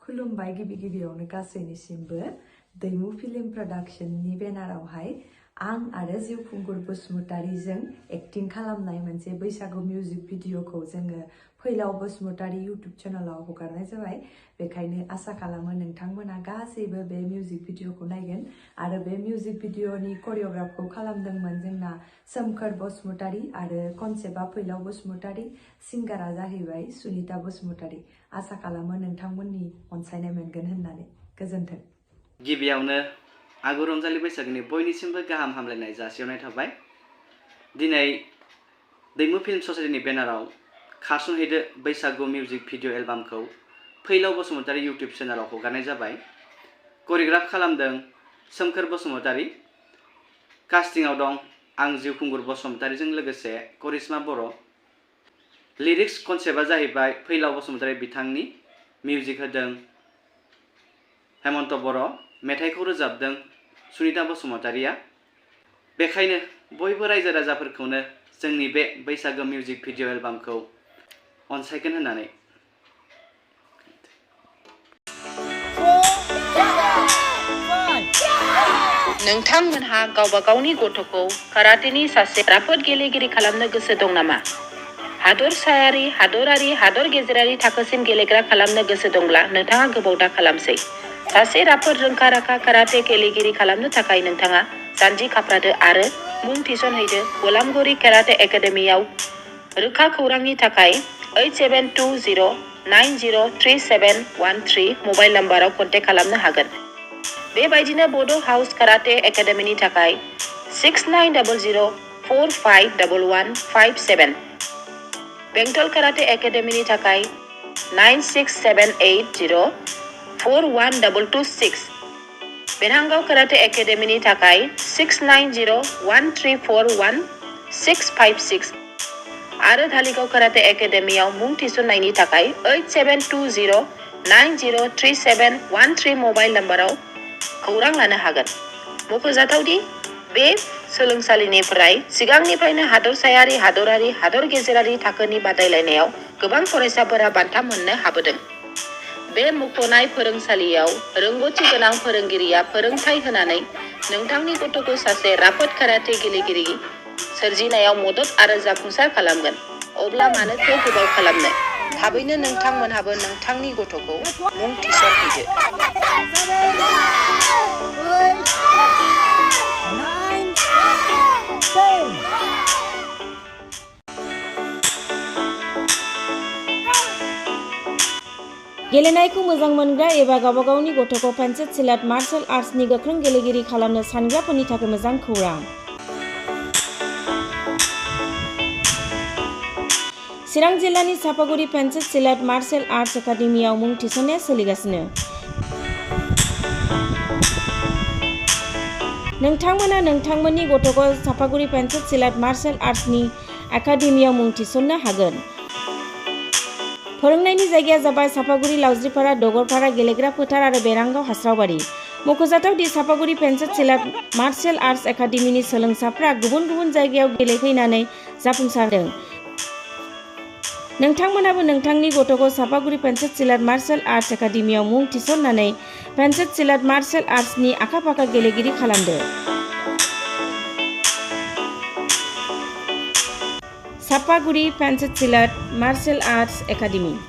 खुलुमबाय गिबियावनो गासैनिसिमबो दैमु फिल्म प्रडाक्शननि बेनारावहाय आं आरो जिउखुंगुर बसुमतारीजों एक्टिं खालामनाय मोनसे बैसागु मिउजिक भिडिअखौ जोङो फैलाव बसुमतारी इउट्यूब चेनेलाव हगारनाय जाबाय। बेखायनो आसा खालामो नोंथांमोना गासैबो बे मिउजिक भिडिअखौ नायगोन आरो बे मिउजिक भिडिअनि करियोग्राफखौ खालामदोंमोन जोंना सोमखोर बसुमतारी आरो कनसेप्टआ फैलाव बसुमतारी, सिंगारा जाहैबाय सुनिता बसुमतारी। आसा खालामो नोंथांमोननि अनसायनाय मोनगोन होननानै। गोजोन्थों। गिबियावनो आगु रंजालि बैसागोनि बयनिसिमबो गाहाम हामलायनाय जासिहरनाय थाबाय। दिनै दैमु फिल्म ससाइटिनि बेनाराव खारसनहैदो बैसागु मिउजिक भिडिअ एलबामखौ फैलाव बसुमतारी इउट्यूब चेनेलाव हगारनाय जाबाय। करियोग्राफ खालामदों सोमखोर बसुमतारी। कास्टिंआव दं आं जिउखुंगुर बसुमतारीजों लोगोसे करिश्मा बर'। लिरिक्स कनसेप्टआ जाहैबाय फैलाव बसुमतारी बिथांनि, मिउजिक होदों हेमन्त बर', मेथाइखौ रोजाबदों सुनिता बसुमतारीया। बेखायनो बयबो रायजो राजाफोरखौनो जोंनि बे बैसागो मिउजिक भिडिअ एलबामखौ अनसायगोन होननानै। नोंथांमोनहा गावबा गावनि गथ'खौ काराटेनि सासे राफोद गेलेगिरि खालामनो गोसो दं नामा? हादरसायारि, हादरारि, हादर गेजेरारि थाखोसिम गेलेग्रा खालामनो गोसो दंब्ला नोंथाङा गोबाव दा खालामसै। सासे राफोद रोंखा-राखा काराटे गेलेगिरि खालामनो थाखाय नोंथाङा जानजि खाफ्रादो आरो मुं थिसनहैदो गलामगुरि काराटे एकाडेमियाव। रोखा खौरांनि थाखाय 8720903713 मबाइल नम्बराव कन्टेक्ट खालामनो हागोन। बेबायदिनो बड' हाउस काराटे एकाडेमिनि थाखाय 6900451157, बेंटल काराटे एकाडेमिनि थाखाय 9678041226, बेरहांगाव काराटे एकाडेमिनि थाखाय 6901341656 आरो धालिगाव काराटे एकाडेमियाव मुं थिसननायनि थाखाय 8720903713 मबाइल नम्बराव खौरां लानो हागोन। मख'जाथावदि बे सोलोंसालिनिफ्राय सिगांनिफ्रायनो हादरसायारि, हादरारि, हादर गेजेरारि थाखोनि बादायलायनायाव गोबां फरायसाफोरा बान्था मोननो हाबोदों। बे मुंख'नाय फोरोंसालियाव रोंग'थि गोनां फोरोंगिरिया फोरोंथाय होनानै नोंथांनि गथ'खौ सासे राफोद काराटे गेलेगिरि सोरजिनायाव मदद आरो जाफुंसार खालामगोन। अब्ला मानोथो गोबाव खालामनो? थाबैनो नोंथांमोनहाबो नोंथांनि गथ'खौ मुं थिसनहैदो। गेलेनायखौ मोजां मोनग्रा एबा गावबा गावनि गथ'खौ पेन्सिल सिलाट मार्शल आर्ट्सनि गोख्रों गेलेगिरि खालामनो सानग्राफोरनि थाखाय मोजां खौरां। चिरां जिल्लानि सापागुरि पेन्सिल सिलाट मार्शल आर्ट्स एकाडेमियाव मुं थिसननाया सोलिगासिनो। नोंथांमोना नोंथांमोननि गथ'खौ सापागुरि पेन्सिल सिलाट मार्शल आर्ट्सनि एकाडेमियाव मुं थिसननो हागोन। फोरोंनायनि जायगाया जाबाय सापागुरि, लावज्रिपारा, दगरपारा गेलेग्रा फोथार आरो बेरांगाव हास्रावबारि। मख'जाथावदि सापागुरि पेन्सिल सिलाट मार्शल आर्ट्स एकाडेमिनि सोलोंसाफ्रा गुबुन गुबुन जायगायाव गेलेहैनानै जाफुंसारदों। नोंथांमोनाबो नोंथांनि गथ'खौ सापागुरि पेन्सिल सिलाट मार्शल आर्ट्स एकाडेमियाव मुं थिसननानै पेन्सिल सिलाट मार्शल आर्ट्सनि आखा-फाखा गेलेगिरि खालामदो। Sapaguri pencil सिलाट martial arts academy.